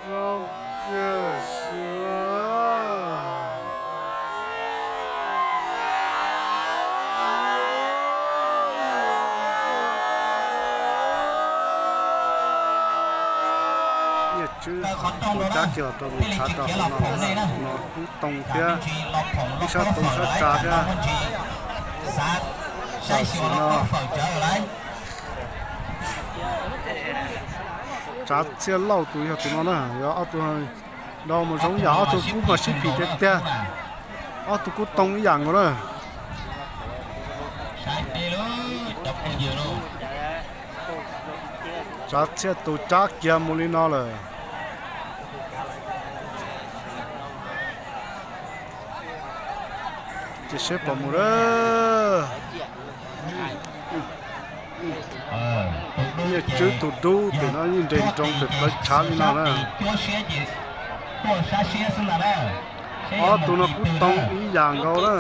Niaj tswb tus cab kiag los rau tus tshav rau hauv no lawm, tus no kub too thiab ib sab too sab tsa thiab. Tam sim no tsav txhiaj lauj tus yog tus no na, yog ob tug nrau mas zoo yam, ob tug kub mas sib phim tiag tiag, ob tug kub too ib yam nkaus na. Tsav txhiaj tus cab kiag mus li no lawm. Cia seb puas mus na. Niaj tswb tus dub pem no yeej nres nroos pem plawv tshav li no na. Ob tug no kub too ib yam nkaus na.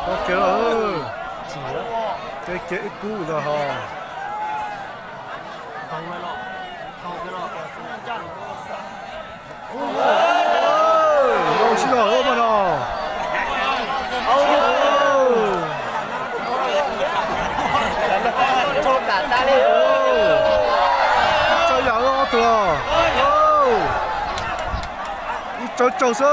Tau kiag, tau kiag ib kub ntag hos. Zoo siab mas no. Txawj yam ob tug los. Ib tsawg tsaug xwb.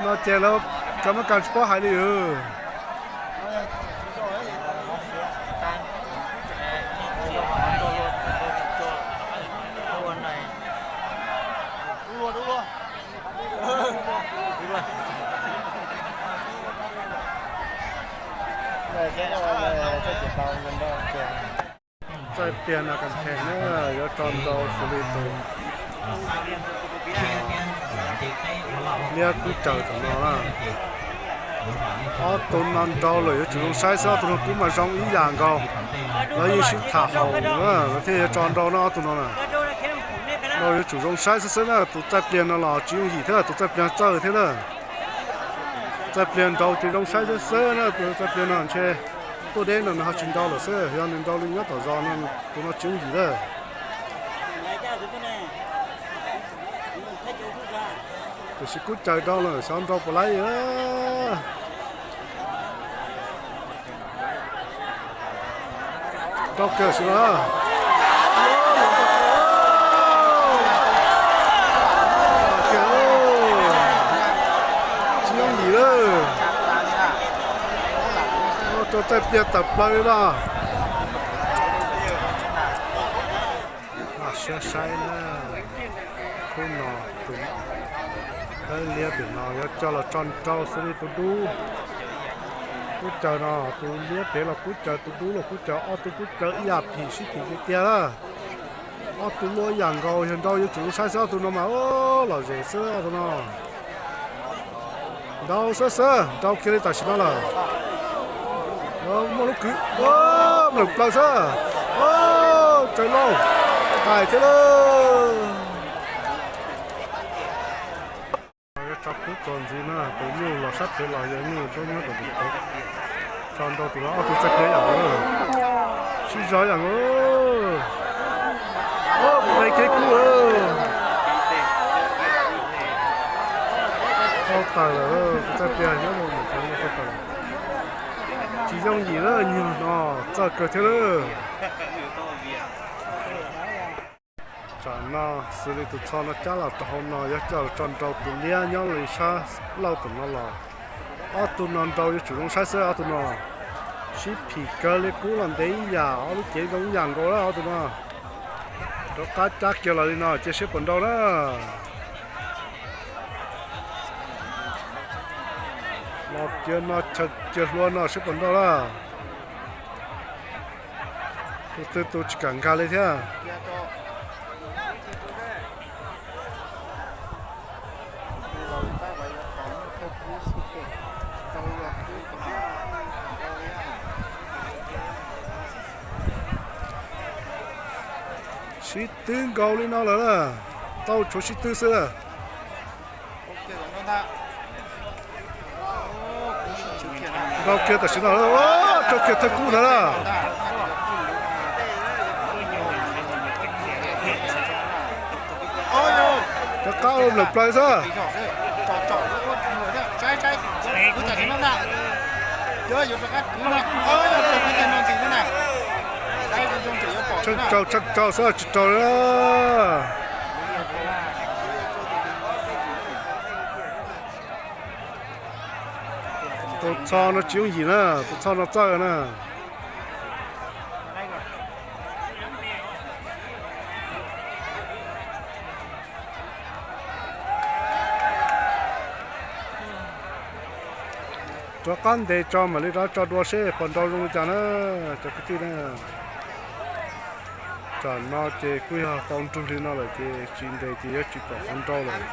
No ces lawv cov mab kas tsis paub hais li. Txaij pliag no kas thees na, yuav tso nrau xws li tus liab kub caws tom no na. Ob tug no nrau lawm yuav tsum zoo saib xwb, ob tug no kub mas zoo ib yam nkaus. Lawv yeej sib tham haum lawm thiaj yuav tso nrau na ob tug no na. Nrau yuav tsum zoo saib xwb xwb na, tus txaij pliag no los tsis yooj yim thiab, tus txaij pliag txawj thiab na. Txaij pliag nrau ces zoo saib xwb xwb na, tus txaij pliag no ntshe tuaj deb no nws ho tsis nrau lawm xwb, yog nws nrau li nyob tom zos no tus no tsis yooj yim lawm. Tiam sis kub caws nrau lawm xyov nrau puas laib. Nrau kiag xwb na. Tsis yooj yim lawm. Rau txaij pliag tawm plaws li no. Siab saib na, khub no tus liab pem no yuav coj los tso nrau xws li tus dub. Kub caws no tus liab pem los kub caws, tus dub los kub caws, ob tug kub caws ib yam phim sib phim tiag tiag na. Ob tug luaj ib yam nkaus, yog nrau yuav tsum zoo saib xwb, ob tug no mas lom zem xwb ob tug no. Nrau xwb xwb, nrau kiag li tam sim no lawm. Muaj lub kwv, nplawm plaws xwb. Tsaws lauj, hais thiab lawm. Yuav tso kub txuas ntxiv na, tus nyuj los sab pem los yog nyuj nrau nyob rau tus tod. Tso nrau tus no ob tug txaij pliag yam nkaus, sib zog yam nkaus. Qe kiag kub. Tau tawm lawm, tus txaij pliag nyob rau ntawm tod tau tawm lawm. Tsis yooj yim na, nyuag no txawj kawg thiab lawm. Tsam no xws li tus txho no cab los rau hauv no yuav coj los tso nrau tus liab nyob li sab laug tom no los. Ob tug no nrau yuav tsum zoo saib xwb ob tug no. Sib phim kawg li, kub los ntev ib yam, ob lub cev zoo ib yam nkaus lawm ob tug no. Rov qab cab kiag los li no cia seb puas nrau na. Los kiag no chaw kiag hlua no seb puas nrau na. Tus twg tus tsis kam nkag li thiab. Tib twb nkaus li no lawm na, tau tshuav sib tw xwb na. Nrau kiag tam sim no, rau kiag thawj kub ntawd na. Rov qab ua nplawm plaws xwb. Tshaj tshaj tshaj xwb, tsis raug li na. Tus txho no tsis yooj yim na, tus txho no txawj na. Rov qab ntes tso mam li rov tso dua seb puas nrau zoo li cas na, cov kwv tij na. Tsam no ces kuj yog tau nrug li no lawm ces tsis ntes ces yuav tsis pom qhov nrau lawm.